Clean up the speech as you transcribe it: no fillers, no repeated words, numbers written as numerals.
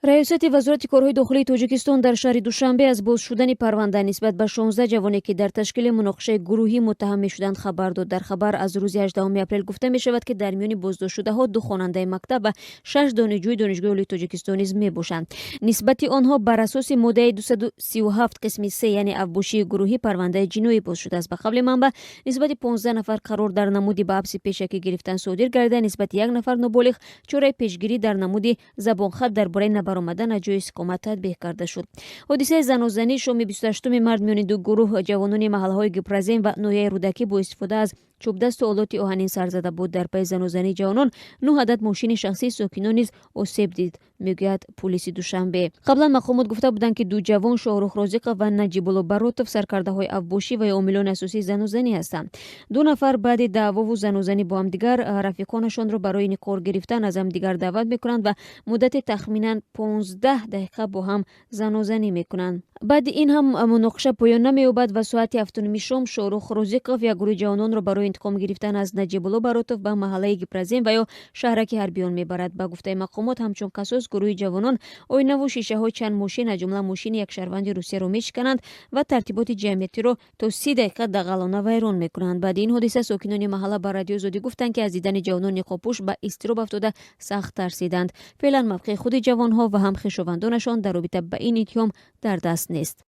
Раёсати Вазорати корҳои дохилии Тоҷикистон дар шаҳри Душанбе аз боз шудани парванда нисбат ба 16 ҷавоне, ки дар ташкили муноқишаи гурӯҳӣ муттаҳам мешуданд, хабар дод. Дар хабар аз рӯзи 18 апрел гуфта мешавад, ки дар миёни боздоштшудаҳо ду хонандаи мактаб ва шаш донишҷӯи Донишгоҳи Олии Тоҷикистон низ мебошанд. Нисбати онҳо бар асоси моддаи 237 қисми 3, яъне авбошии гурӯҳӣ, парвандаи ҷиноӣ боз шудааст. Ба қавли манбаъ, нисбати 15 нафар қарор дар намуди ба ҳабси пешакӣ гирифтан содир гардида, нисбати як нафар ноболиғ чораи пешгирӣ дар намуди забонхат дар бораи набаромадан аз ҷои истиқомат татбиқ карда шуд. Ҳодисаи занозанӣ шоми 28 март миёни ду гурӯҳ ҷавонони маҳаллаҳои Гипрозем ва ноҳияи Рӯдакӣ бо истифода аз чӯбдасту олоти оҳанин сар зада буд. Дар пайи занозании ҷавонон нӯ адад мошини шахсии сокинон низ осеб дид, мегӯяд пулиси Душанбе. Қаблан мақомот гуфта буданд, ки ду ҷавон, Шоҳрух Розиқов ва Наҷибулло Баротов, саркардаҳои авбошӣ ва ё омилони асосии занозанӣ ҳастанд. Ду нафар баъди даъвову занозанӣ бо ҳамдигар рафиқонашонро барои интиқом гирифтан аз ҳамдигар даъват мекунанд ва муддати тахминан 15 дақиқа бо ҳам занозанӣ мекунанд. Баъди ин ҳам муноқиша поён намеёбад ва соати 7:30 шом Шоҳрух Розиқов як гурӯҳи ҷавононро барои интиқом гирифтан аз Наҷибулло Баротов ба маҳаллаи Гипрозем ва ё шаҳраки ҳарбиён мебарад. Ба гуфтаи мақомот, ҳамчун қасос гурӯҳи ҷавонон оинаву шишаҳои чанд мошин, аз ҷумла мошини як шаҳрванди Русияро мешикананд ва тартиботи ҷамъиятиро то 30 дақиқа дағалона вайрон мекунанд. Баъди ин ҳодиса сокинони маҳалла ба Радиои Озодӣ гуфтанд, ки аз дидани ҷавонон ниқобпӯш ба изтироб афтода, сахт тарсиданд. Феълан мавқеи худи ҷавонҳо ва ҳам хешовандонашон дар робита ба ин иттиҳом дар даст нест.